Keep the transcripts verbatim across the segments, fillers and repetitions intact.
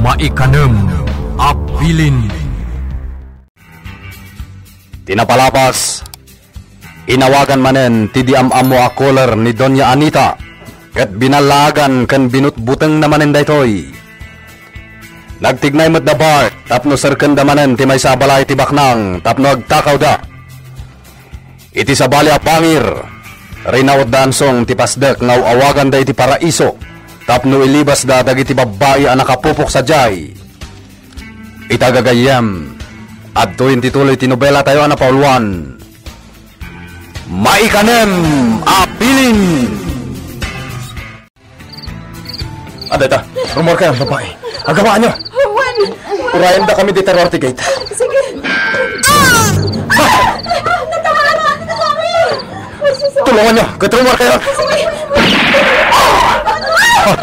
Maikanem a bilin. Ti napalabas, inawagan manen ti di am-ammo a caller ni Doña Anita, ket binallaagan ken binutbutengna manen daytoy. Nagtignay met da Bart tapno serkenda manen ti maysa a balay ti baknang tapno agtakawda. Iti sabali a pangir, rinautda Ansong ti pasdek nga aw-awaganda iti paraiso tapno ilibasda dagiti babbai a nakapupok sadiay. Ita gagayyem, adtoyen ti tuloy ti nobela tayo a napauluan. Maikanem a bilin! Adda ita, rummuarkayo, babai. Agawaan niyo. Wen! Urayenda kami dita ruar ti gate. Sige. Natamaan! Natamaan! Tulungan niyo, ket rummuarkayo. Sige.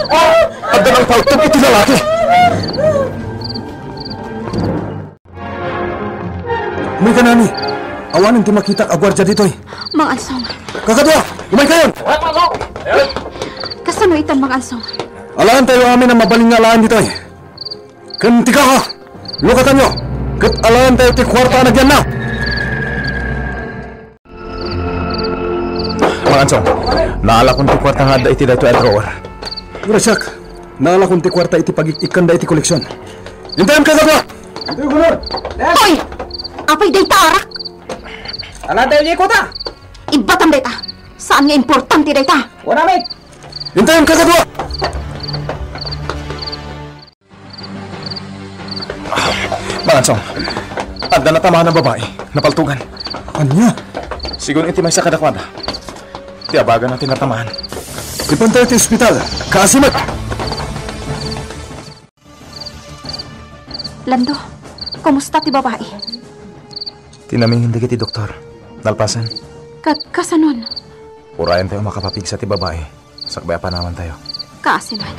Ah! Adda nang paltog iti lalaki. Umaykanami. Awanen ti makitak a guardia ditoy. Mang Ansong. Kakadua, umaykayon! Kasano itan, Mang Ansong? Alaentayo amin a mabalin nga alaen ditoy. Ken ti kaka, lukatanyo, ket alaentayo ti kuarta a nagyanna. Mang Ansong, naalakon ti kuarta nga adda iti daytoy a drawer. Graciak, naalakon ti kuarta iti pagik-ikkanda iti koleksion. Intayam, kakadua! Hoy! Apay dayta, arak? Alaentayo diay kota! Ibbatam dayta! Saan nga importante dayta! Wen amin! Intayam, kakadua! Mang Ansong, adda natamaan a babai, napaltogan. Ania? Sigun iti maysa kadakuada, ti abaganna ti natamaan. Ipantayo ti ospital, kaasi met! Lando, kumusta ti babai? Tinamingen dagiti doktor. Nalpasen. Ket kasanon? Urayentayo makapapigsa ti babai. Sakbay a panawantayo. Kaasi met.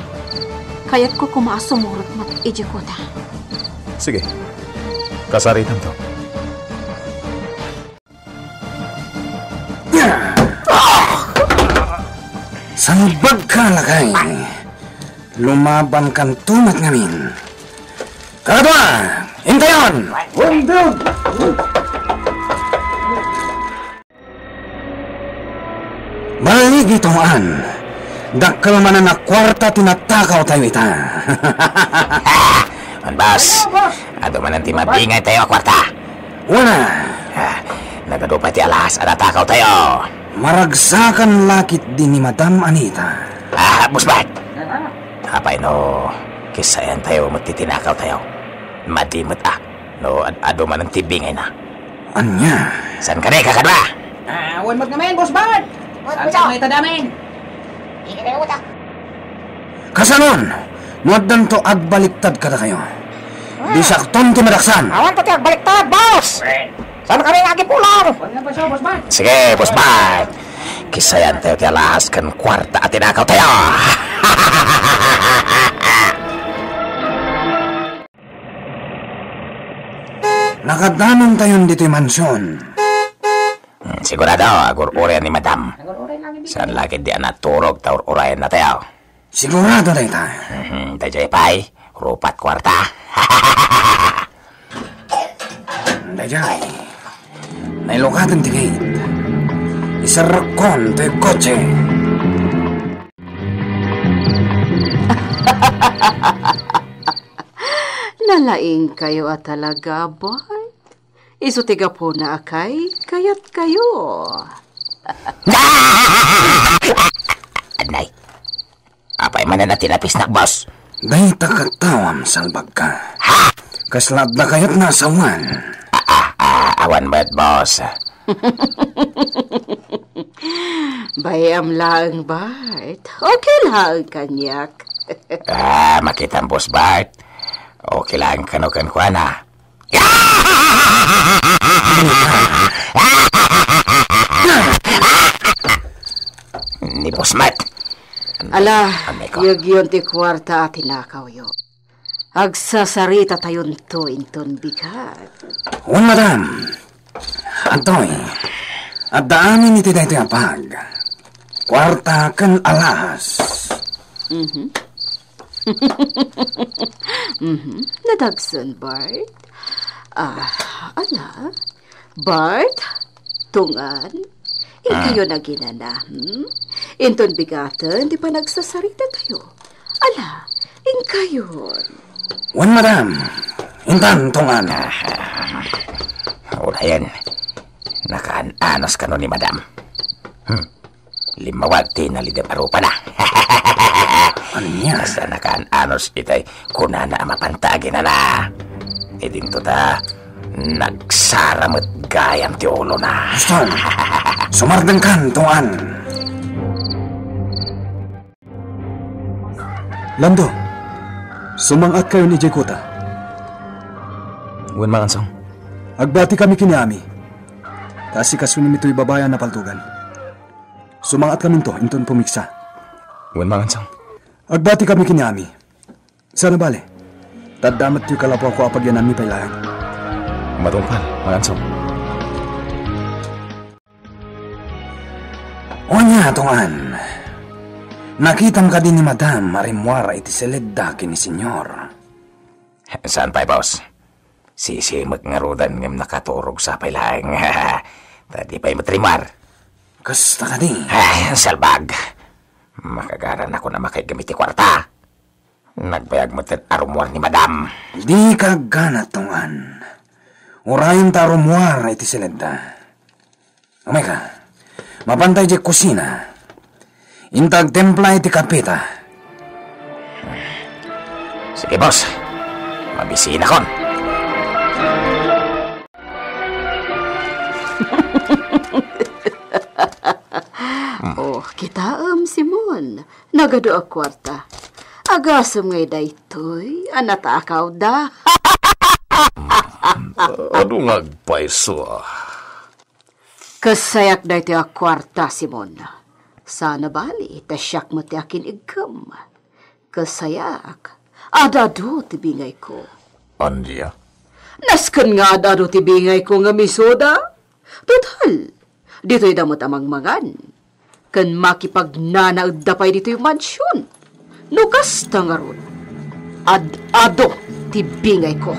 Kayatko koma a sumurot met idiay kota. Sige. Kasaritanto. Salbagka, lakay. Lumabankanto met ngamin. Kakadua, intayon! Balligi, Tong-an. Dakkel manen a kuarta ti natakawtayo ita. Wen, boss. Adu manen ti mabingaytayo a kuarta. Wen a. Ah, nagadu pay ti alahas a natakawtayo. Maragsakan la ketdi ni Madam Anita. Ah, Boss Bart. Apay no kissayantayo met ti tinakawtayo? Madi met a no ad-adu manen ti bingayna. Ania? Saan kadi, kakadua? Ah, wen met ngamin, Boss Bart. Saan sa ita damin? Kasanon, no addanto agbaliktad kadakayo? Disakton ti madaksan. Awan to ti agbaliktad, boss! Saan kami nga agipulong? Sige, Boss Bart. Kissayantayo ti alahas ken kuarta a tinakawtayo. Nakadanontayon ditoy mansion. Hmm, sigurado, agur-urayan ni Madam. Saan la ketdi a naturog ta ur-urayannatayo? Sigurado dayta. Mhm, daydiay pay, rupat kuarta. Daydiay. Nailukaten ti gate. Iserrekkon toy kotse. Nalaingkayo a talaga, Bart. Isu ti gapuna a kay kayatkayo. Nay, apay manen a tinapisnak, boss? Dayta kattawam, salbagka. Ha? Kasla adda kayatna a sawen? Ah, ah, ah, awan met, boss. Bay-am laeng, Bart. Okay laeng kaniak. Ah, makitam, Boss Bart. Okay laeng kano kenkuana. Ni Boss Matt. Ala, ameko. Yegyon ti kuarta a tinakawyo. Agsasaritatayon to inton bigat. Wen, madam. Adtoy, adda amin iti daytoy a bag. Kuarta ken alahas. Mhm. Mhm. Nadagsen, Bart. Ah, ala. Bart, Tungan, inkayo naginana, hmm? Inton bigaten ti panagsasarita tayo. Ala, inkayon. Wen, madam. Intan, Tungan. Urayen, nakaan-anos kano ni madam. Hmm. Limmawag ti nalidem a rupana. Ania? Kasla nakaan-anos itay kunana a mapanta aginana. Idinto ta nagsara met gayam ti ulona. Basta, sumardengkan, Tungan. Lando, sumang-atkayon idiay kota. Wen, Mangansong. Agbatikami ken ni Ami. Ta asikasonem itoy babai a napaltogan. Sumang-atkaminto inton pumigsa. Wen, Mangansong. Agbatikami ken ni Ami. Sana bale, ta adda met ti kalapuko a pagyananmi pay laeng. Matungpal, Mangansong. Ania, Tungan. Nakitam kadi ni madam a rimmuar iti seledda ken ni senyor? Saan pay, boss. Sisimek ngaruden ngem nakaturog sa pay laeng. Ta di pay met rimmuar. Kasta kadi? Ay, salbag. Makagaranakon a makaiggem iti kuarta. Nagbayag met a rummuar ni madam. Dika aggana, Tungan. Urayen ta rummuar iti seledda. Umayka. Mapanta idiay kusina. Inta agtimpla iti kapeta. Sige, boss. Mabisinakon. Oh, kitaem, Simon. Nagadu a kuarta. Agasem ngay daytoy a natakawda. Adu nga agpayso, ah. Kasayak daytoy a kuarta, Simon. Sana bali, ta siak met ti akin-iggem. Kasayak, ad-adu ti bingayko. Ania? Nasken nga ad-adu ti bingayko ngem isuda. Total, ditoy da met a mangmangan. Ken makipagnanaedda pay ditoy mansion. No kasta ngarud, ad-adu ti bingayko.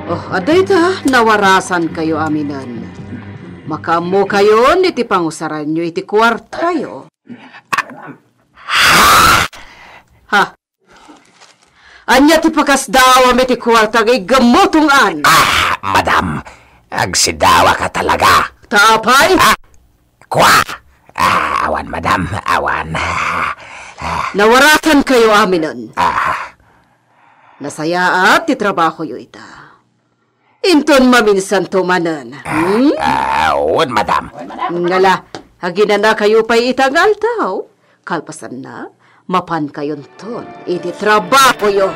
Oh, adda ita, nawarasankayo aminen. Makaammokayon iti pangusaranyo iti kuartayo. Ha? Ania ti pakasdawam iti kuarta nga iggemmo, Tungan? Ah, madam, agsidawaka talaga. Ta apay? Ah, kua! Ah, awan, madam, awan. Ah, ah. Nawarasankayo aminen. Ah. Nasayaat ti trabahoyo ita. Inton maminsanto manen, hmm? Ah, wen, madam. Ngala, aginanakayo pay ita nga aldaw. Kalpasanna, mapankayonton iti trabahoyo.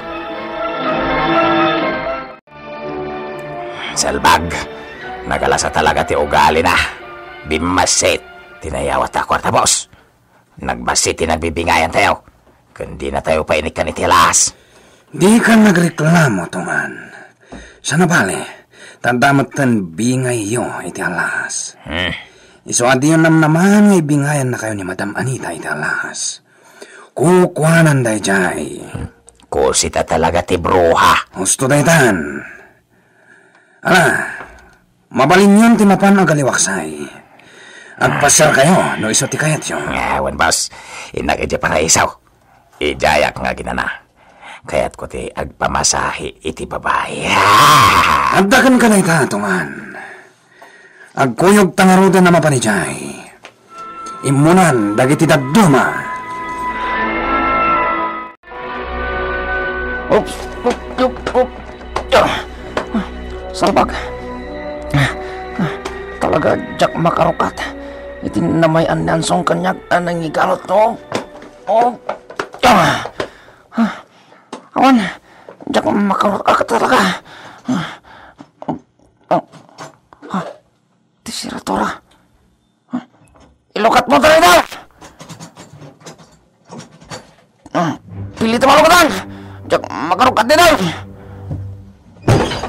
Salbag, nagalasa talaga ti ugalina. Bimmasit ti nayawat a kuarta, boss. Nagbassit ti nagbibingayantayo, ken dinatayo pay inikkan iti allas. Dika nagreklamo, Tungan. Sana bale, ta adda metten bingayyo iti allas. Hmm. Isu a diyo namnaman nga ibingayannakayo ni Madam Anita iti allas. Kukuanan daydiay. Kusita talaga ti bruha. Husto daytan. Ala, mabalinyon ti mapan agaliwaksay. Agpasiarkayo no isu ti kayatyo. Ah, wen, boss. Innak idiay paraiso. Idiayak nga aginana. Kayatko ti agpamasahe iti babai. Ah! Adda kenka dayta, Tungan. Agkuyogta ngaruden a mapan idiay. Immunan dagiti dadduma. Oops, oops, oops, oops. Ah, salbag. Ah, ah, talaga, diak makarukat iti namay-an ni Ansong kaniak a nangigarot, no? Oh. Ah, ah, awan, diak makarukat talaga. Ah, ah, ah, ti siratura. Ilukatmo dayta! Ah, pilitem a lukatan! Diak makarukat dayta!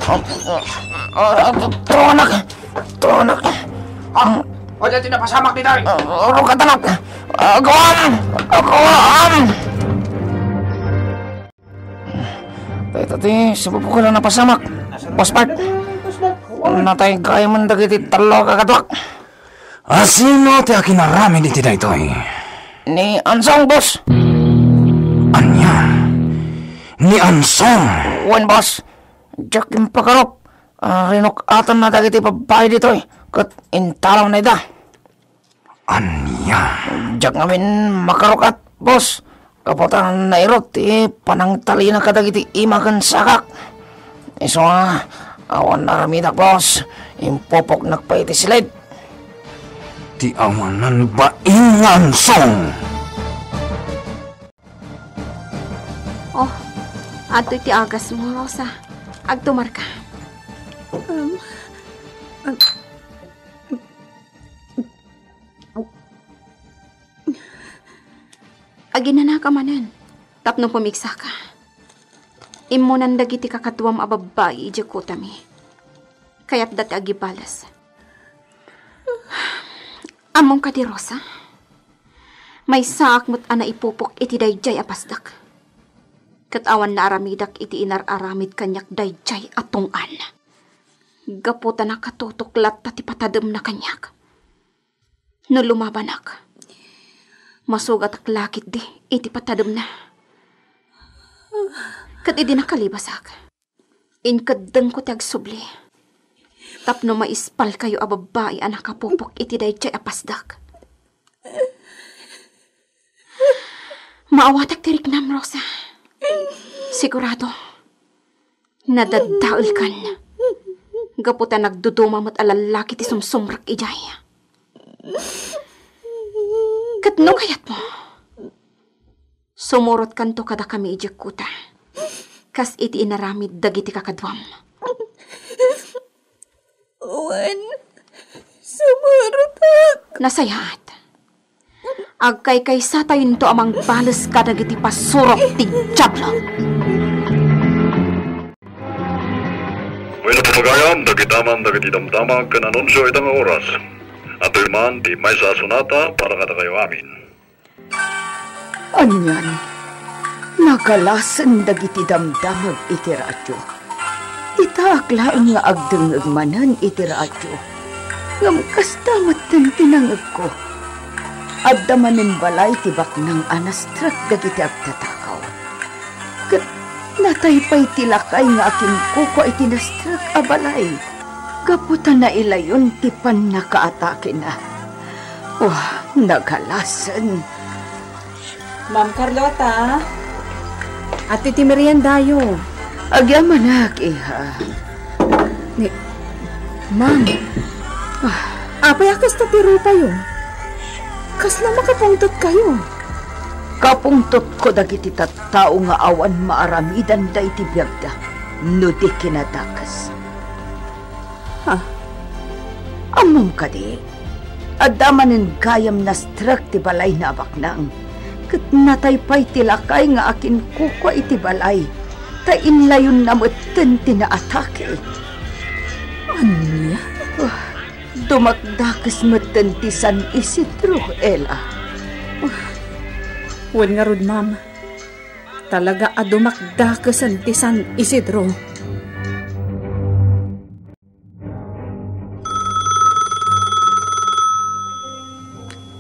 Ah, ah, ah, turuanak! Turuanak! Ah, o, diak ti napasamak dayta! Ah, lukatanak! Agawam! Agawam! Ti, sa bubukel a napasamak, Boss Bart. Natay gayam dagiti tallo a kakaduak. Asino ti akinaramid iti daytoy? Ni Ansong, boss. Ania? Ni Ansong? Wen, boss. Diak impakarok. Ah, rinuk-atanna dagiti babbai ditoy, ket intarawna ida. Ania? Diak ngamin makaruk-at, boss. Gapu ta nairut ti panangtalina kadagiti ima ken sakak. Isu a, awan aramidak, boss. Impupoknak pay iti silid. Ti awanan baing nga Ansong! Oh, adtoy ti agasmo, Rosa. Agtumarka. Um, um, Aginanaka manen tapno pumigsaka. Immunan dagiti kakaduam a babbai idiay kutami. Kayatda ti agibales. Ammom kadi, Rosa? Maysaak met a naipupok iti daydiay a pasdak. Ket awan naaramidak iti inar-aramid kaniak daydiay a tungpaan. Gapu ta nakatutok latta ti patademna kaniak. No lumabanak, masugatak la ketdi iti patademna. Ket idi nakalibasak, inkeddengko ti agsubli tapno maispalkayo a babbai a nakapupok iti daydiay a pasdak. Maawatak ti riknam, Rosa. Sigurado, nadaddaelkan. Gapu ta nagduduma met a lallaki ti sumsumrek idiay. Ket no kayatmo, sumurotkanto kadakami idiay kuta, kas iti inaramid dagiti kakaduam. Wen, sumurotak. Nasayaat. Agkaykaysatayonto a mangbales kadagiti pasurok ti Diablo. Wen, napapagayam, dagita man dagiti damdamag ken anunsio ita nga oras. Adtoy man ti maysa a sonata para kadakayo amin. Anian, nagalasen dagiti damdamag iti radio. Itaak laeng nga agdengngeg manen iti radio. Ngem kasta metten ti nangngegko. Adda manen balay ti baknang a nastrek dagiti agtatakaw. Ket natay pay ti lakay nga akinkukua iti nastrek a balay. Gapu ta nailayon ti pannakaatakena. Oh, nagalasen. Ma'am Carlota, adtoy ti meriendayo. Agyamanak, iha. Ni, Ma'am, ah, apay a kasta ti rupayo? Kasla makapungtotkayo? Kapungtotko dagiti tattao nga awan maaramidanda iti biagda no di kinadakes. Ha? Ammom kadi, adda manen gayam nastrek ti balayna a baknang, ket natay pay ti lakay nga akinkukua iti balay, ta inlayonna metten ti naatake. Ania? Ah, dumakdakes metten ti San Isidro, Ella. Wen ngarud, ma'am. Talaga a dumakdakesen ti San Isidro.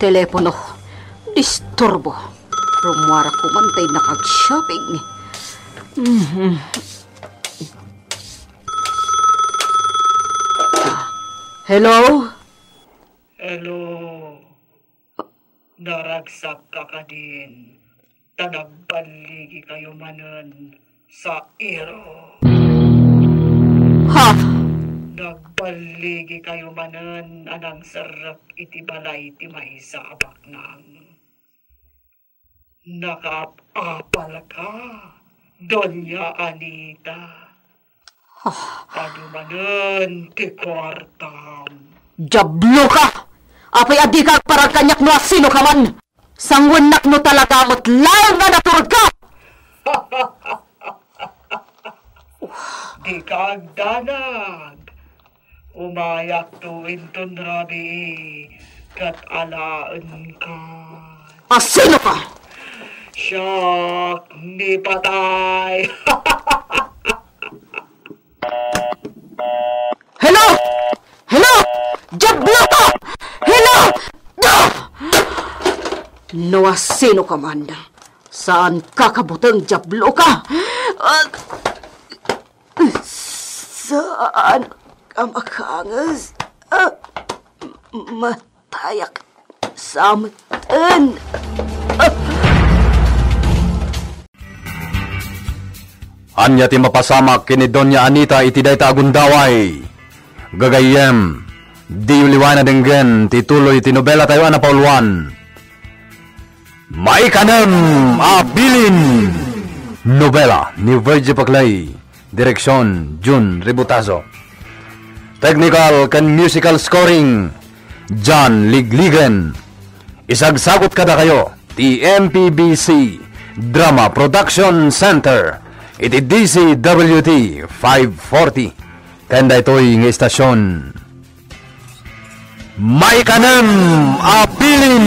Telepono. Disturbo. Rummuarak man tay nakag-shopping. Mhm. Hello? Hello. Naragsakka kadin, ta nagballigikayo manen sa iro. Ha? Nagballigikayo manen a nangserrek iti balay ti maysa a baknang. Nakaap-apalka, Doña Anita. Ah. Adu manen ti kuartam. Diabloka! Apay a dika agparang kaniak no asinoka man? Sanguennak no talaga met laeng nga naturogka! Dika agdanag. Umayakto inton rabii ket alaenka. Asinoka? Siak ni patay. Hello? Hello? Diablo ka! Hello? Ah! No asino ka man, saan ka kabuteng, Diablo ka! Ah! Saan ka makangas? Ah! Matayak sa meten. Ania ti mapasamak ken ni Doña Anita iti dayta a gundaway? Gagayyem, diyo liwayan a denggen ti tuloy ti nobelatayo a napauluan, Maikanem a Bilin. Nobela ni Virgie Paclay. Direksion, Jun Ributazo. Technical ken musical scoring, John Ligligen. Isagsagut kadakayo ti M P B C Drama Production Center iti D Z W T five forty. Ken daytoy nga istasyon, Maikanem a Bilin.